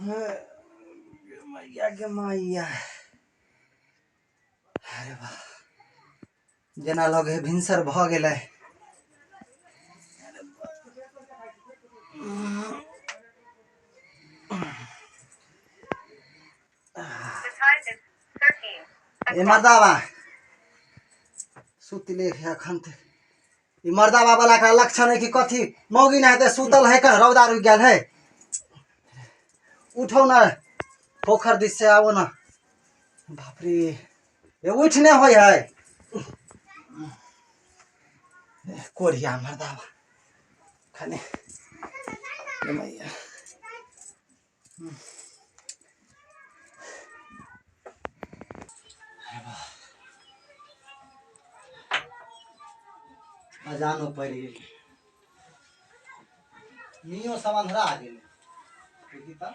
मैया गे मैया, अरे वाह, जेना लगे है भिनसर भऽ गेलै। ए मर्दाबा सुतले है अखन तक। ई मर्दाबा वाला का लक्षण है कि कथी मौगी ना हेतै सुतल है कर रौदा रुकि गेल है। उठो ना पोखर दिस से आबो ना। बाप रे, ये उठ नहीं होय है। कोरिया मर्दाबा खाने मैया। अजानो पड़ि गेल, मियो सब अन्धरा गेलै। देखी तऽ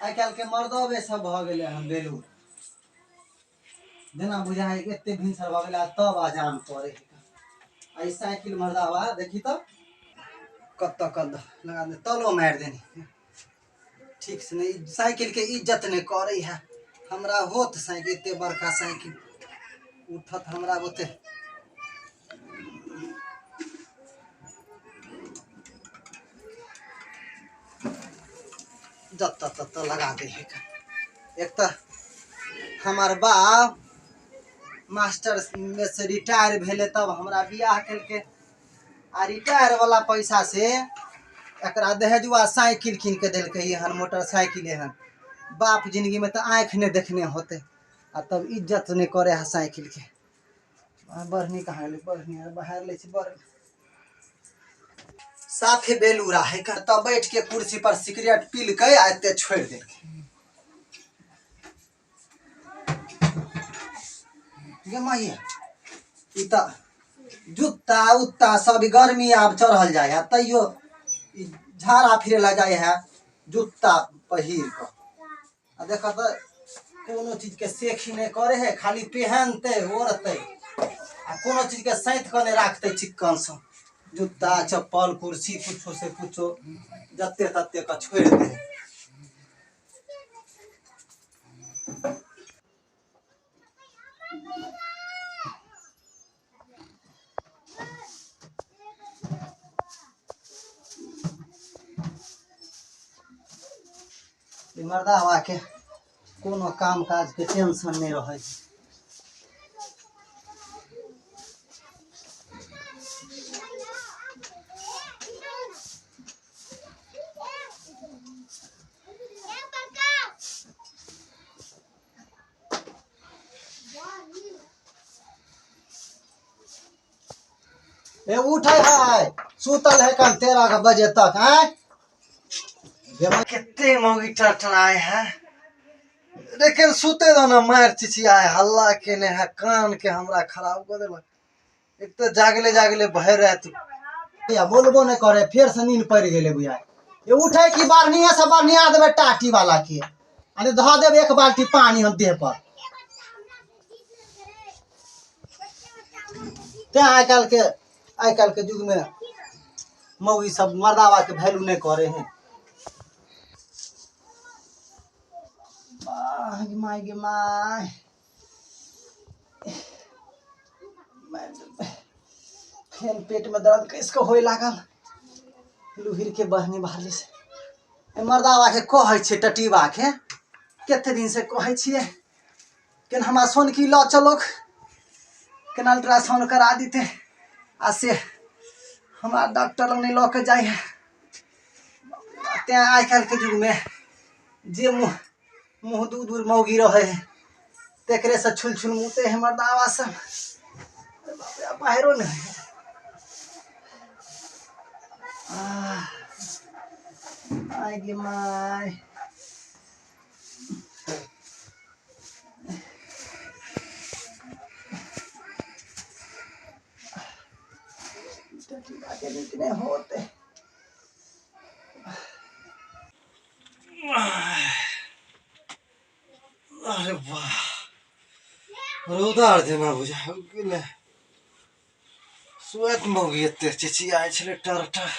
आइ काल्हिके मर्दबे सब भऽ गेलै हन बेलूर, जेना बुझाइ एते भिनसर भऽ गेलै तब अजान पड़ै है। आ ई साइकिल मर्दाबा देखी तऽ कतऽ कतऽ लगा दे, तलो मारि देनी ठीक से नहीं। साइकिल के इज्जत नहीं करे है। हमरा होत साइकिल एते बड़का साइकिल उठत हमरा ओते। जतऽ ततऽ लगा दे है। एक तऽ हमार बाप मास्टर में से रिटायर भेलै तब हमरा बियाह केलकै, आ रिटायर वाला पैसा से एकरा दहेजुआ साइकिल कीन के देलकै एहन मोटरसाइकिल एहन। बाप जिंदगी में तऽ आँखि नहि देखने होतै, आ तब इज्जत नहि करे है साइकिल के। बढ़नी कहाँ गेलै? बढ़नी बाहर लै छी। बड़ साफे बेलूरा है। तब बैठ के कुर्सी पर सिगरेट पीलकै आ एते छोड़ि देलकै। गे माइया, ई तऽ जूता उत्ता सब गर्मी आब चढ़ल जाइ है, तैयो ई झाड़ा फिरे ला जाइ है जूता पहिर कऽ। आ देख तऽ कोनो चीजके सेखी नहि करे है, खाली पहनतै ओढ़तै आ कोनो चीजके सैंत कऽ नहि राखतै चिक्कनसँ। जूता चप्पल कुर्सी कुछो से कुछो जते तते कऽ छोड़ि दे। ई मर्दाबा के कोनो काम काज के टेंशन नहीं रहे छै। ए उठे है, सुतल है कल 13 बजे तक। आय कितने मौगी टटराए है, लेकिन सुते दो ना, मार चिचियाए हल्ला केने है, कान के हमरा खराब कर देलक। एक तो जागले जागले भरि राति या बोलबो नहीं करे, फिर से नींद पड़ गेलै बुझाय। ये उठे की बारनिया से बारनिया देबै टाटी वाला के, अरे धऽ देब एक बाल्टी पानी हम देह पर। तें आइ काल्हि के युग में मौगी सब मर्दावा के वैल्यू नहीं करे हैं। My गे my, फेन पेट में दर्द कैस के होए लागल लुहिर के बहनी बाहरली से। मर्दावा के कहै छियै टटीबा के, कते दिन से कहै छियै केन हमरा सोनकी लऽ चलो, केना अल्ट्रासाउंड करा दीते, आ से हमरा डॉक्टर लग नहीं लऽ के जाइ है। तें आइ काल्हि के युग में जे मुँह मुँह दूर दूर मौगी रहे है तेकरे से छुल छुल मुते है मर्दावा सब। बाहरो नहीं। आय गे my, होते। अरे वाह, रौदा आर जेना बुझा गेलै। सुति मौगी एते चिचियाइ छलै टर टर।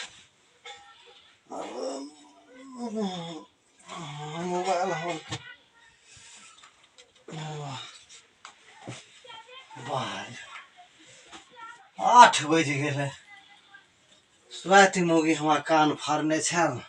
8 बजि गेलै। स्वाति मौगी हमरा कान फाड़ने छल।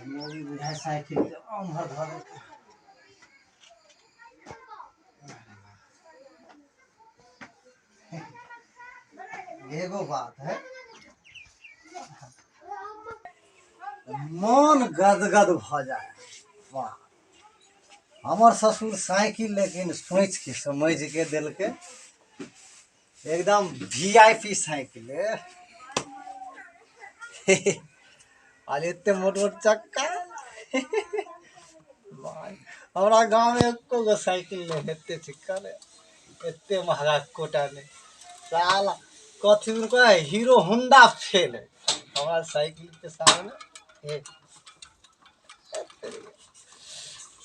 मौगी बुझाइ साइकिल उम्हर धऽ देलकै। एगो बात है, मन गदगद भऽ जाय। वाह, हमर ससुर साइकिल लेकिन सोचि के समझि के देलकै, एकदम वी I P cycle. आर एते मोट मोट चक्का। हमरा गाँवमे एको गो साइकिल नहि, एते चिक्कन, एते महगा एकोटा नहि। साला कथी कहै हीरो होंडा फेल है हमरा साइकिलके सामने।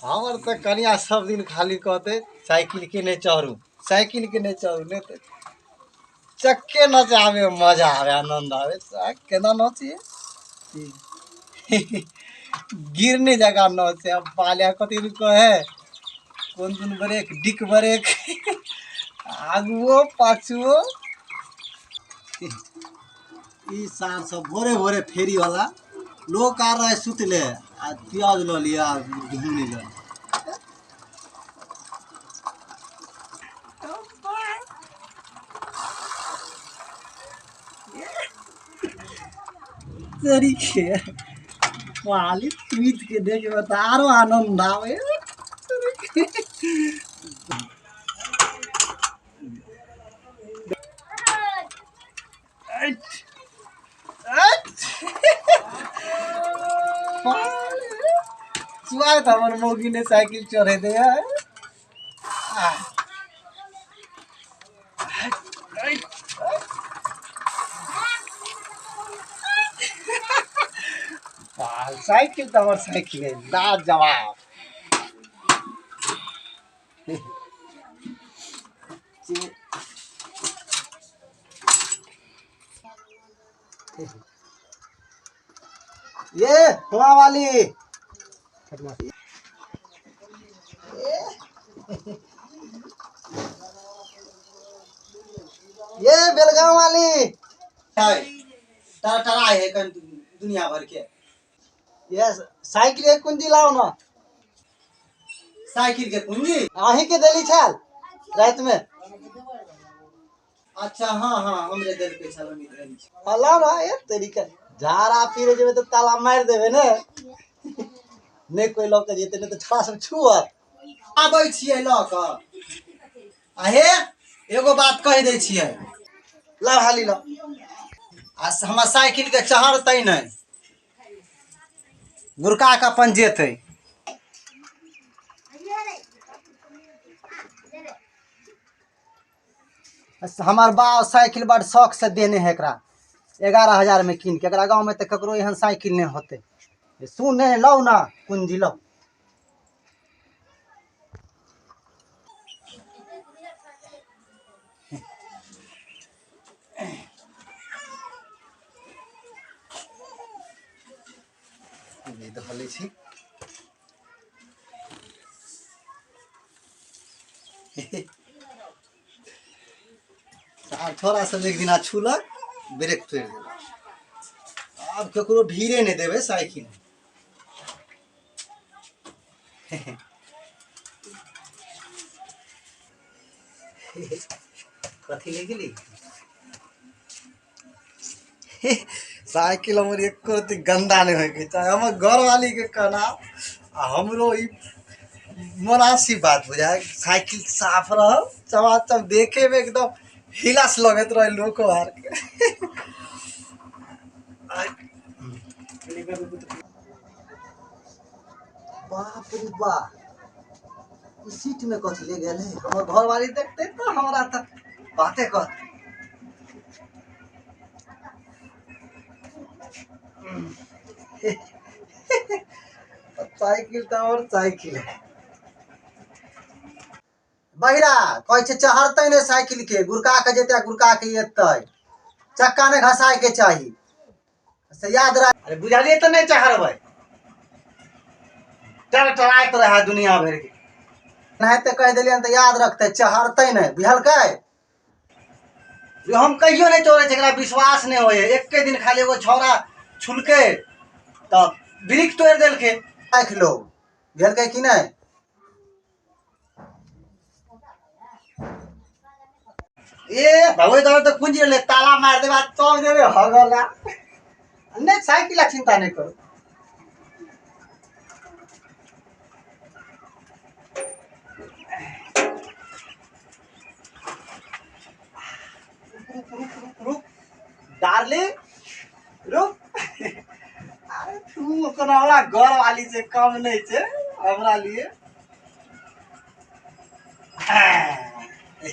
हमर तऽ कनिया सब दिन खाली कहतै साइकिल के नहि चढ़ू, साइकिल के नहि चढ़ू, नहि तऽ चक्के नचाबे मजा आवे, आनंद आवे। केना नचिए, गिरने जगह नचे। अब बालिया कथी कहे कोन कोन ब्रेक, डिक ब्रेक, आगुओ पाछुओ। ई सार सब भोरे भोरे फेरी वाला लोग आ रहे सुतले आ प्याज लऽ लिअ आ झुमनी लऽ लिअ। तरीके वाली पीट के देखबै तऽ आरो आनंद आवे। सुआत हमर मौगी ने साइकिल चढ़े दे है। साइकिल तऽ हमर साइकिल है लाजवाब। ये हुआ वाली ये बेलगांव वाली टरा है कन दुनिया भर के। ये साइकिल के कुंजी लाओ ना। साइकिल के कुंजी अहीं के देली छल रात में। अच्छा हाँ हाँ, हमरे देलकै छल, हम देली छी। हाँ, लाओ ना। ये तरीका झाड़ा पीरे जेबे तो ताला मारि देबे ने, नहीं कोई लऽ के जेतै, नहीं तऽ छोड़ा सब छुअत। आबै छियै लऽ कऽ। आ हे एगो बात कहि दै छियै, ला हाली ला। आ हमर साइकिल के चढ़तै नहि, गुरका के अपन जेतै। हमर बाप साइकिल बड़ शौक से देने है एकरा, 11,000 में कीन के। एकरा गाँव में तऽ ककरो एहन साइकिल नहि होतै। सुन लौ ना कुंजी लौ। धऽ लै छी। छोरा सब एक दिना छूलक, ब्रेक तोड़ि देलक। आब ककरो भीड़े नहि देबै साइकिल। कथी ले गेली? साइकिल हमर एको रत्ती गन्दा नहि होइके चाही। हमर घरवाली के कहना आ हमरो ई मनासिब बात बुझाय, साइकिल साफ रहल चमाचम देखे में एकदम हिलास लगैत रहे लोक आर के। बाप रे बा, ई सीट में कथी ले गेल है? हमर घरवाली देखते तो हमरा तो बाते कहते। साइकिल तो और साइकिल है। बहिरा कहै छै चढ़तै नहि साइकिल के, गुड़का के जेतै गुड़का के एतै, चक्का नहि घसाय के चाही, से याद राख। अरे बुझलियै तऽ नहि चढ़बै, टरटराइत रहै दुनिया भरि के। नहि तऽ कहि देलियनि तऽ याद रखतै, चढ़तै नहि, बुझलकै? हम कहियो नहि चढ़ै छै, एकरा विश्वास नहि होइए। एके दिन खाली एगो छौड़ा छुलकै तऽ ब्रिक तोड़ि देलकै। राखि लो, बुझलकै कि नहि? ए भगवती दर तऽ कुंजी ले ताला मारि देबा तब जेबै हगला। नहि साइकिल चिंता नहि करू। रुक रुक रुक रुक डार्लिंग रुक। अरे तू कोनो हमरा घर वाली से कम नहीं छे हमरा लिए।